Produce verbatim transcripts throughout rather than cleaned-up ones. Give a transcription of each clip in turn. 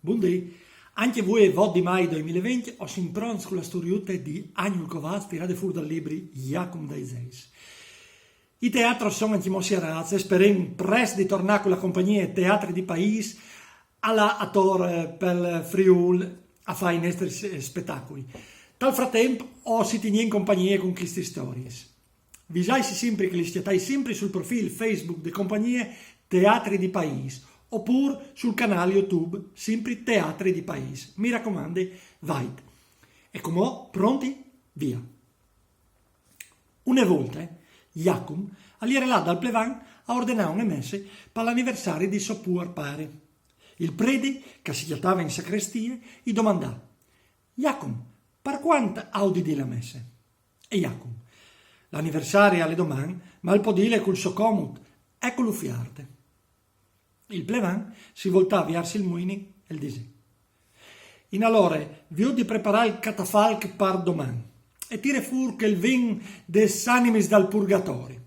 Bundì, ancje vuê vot di Mai doi mil e vincj o sin pronts cu la storiute di Agnul Covàs, tirade fûr dal libri Jacum dai Zeis. I teatris a son ancjemò sierâts e sperìn prest di tornâ cu la compagnie Teatri di Paîs a lâ ator, eh, pal Friûl a fâ i nestris, eh, spetacui. Tal fratemp o si tignìn compagnie cun chestis storiis. Visaitsi simpri che lis cjatais simpri sul profîl Facebook de compagnie Teatri di Paîs, opûr sul canâl YouTube simpri Teatri di Paîs. Mi racomandi, vait. E cumò, pronts? Vie. Une volte, Jacum al jere lât dal plevan a ordenâ une messe pal aniversari di so puar pari. Il predi, che si cjatave in sacrestie, i domandà: «Jacum, par cuant âstu di dî la messe?» E Jacum: «L'aniversari al è doman, ma al pues dîle cul so comut, e cul ufiart.» Il plevan si voltà viers il muini e 'l disè: «Inalore, viôt di preparâ il catafalc par doman e tire fûr chel vin des animis dal purgatori.»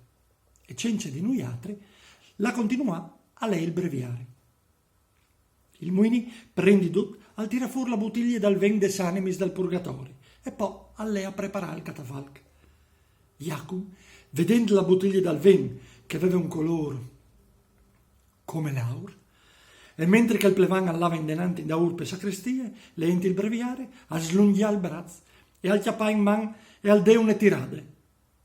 E cence dî nuialtri, al continuà a lei il breviari. Il muini, prin di dut, al tirà fûr la butilie dal vin des animis dal purgatori e po al lè a preparâ il catafalc. Jacum, vedint la butilie dal vin, che e veve un colôr come l'aur, e mentri che il plevan al lave indenant indaûr pe sacrestie, leint il breviari, al slungjà il braç e al cjapà in man e al dè une tirade,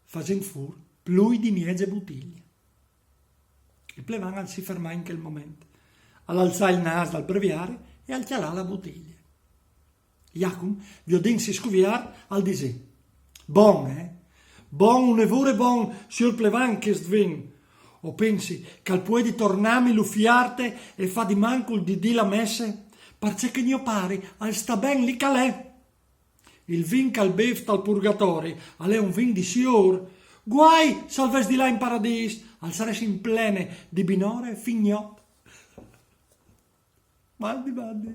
fasint fûr plui di mieze butilie. Il plevan al si fermà in chel moment. Al alçà il nâs dal breviari e al cjalà la butilie. Jacum, viodintsi scuviert, al disè: «Bon, eh? Bon, une vore bon, siôr plevan, chest vin. O pensi che al puedi tornâmi l'ufiart e fâ di mancul di dî la messe, parcè che gno pari al sta ben li che al è. Il vin che al bêf tal purgatori al è un vin di siôr. Guai se al ves di lâ in paradîs, al sarès in plene di binore fin gnot.» Mandi, mandi.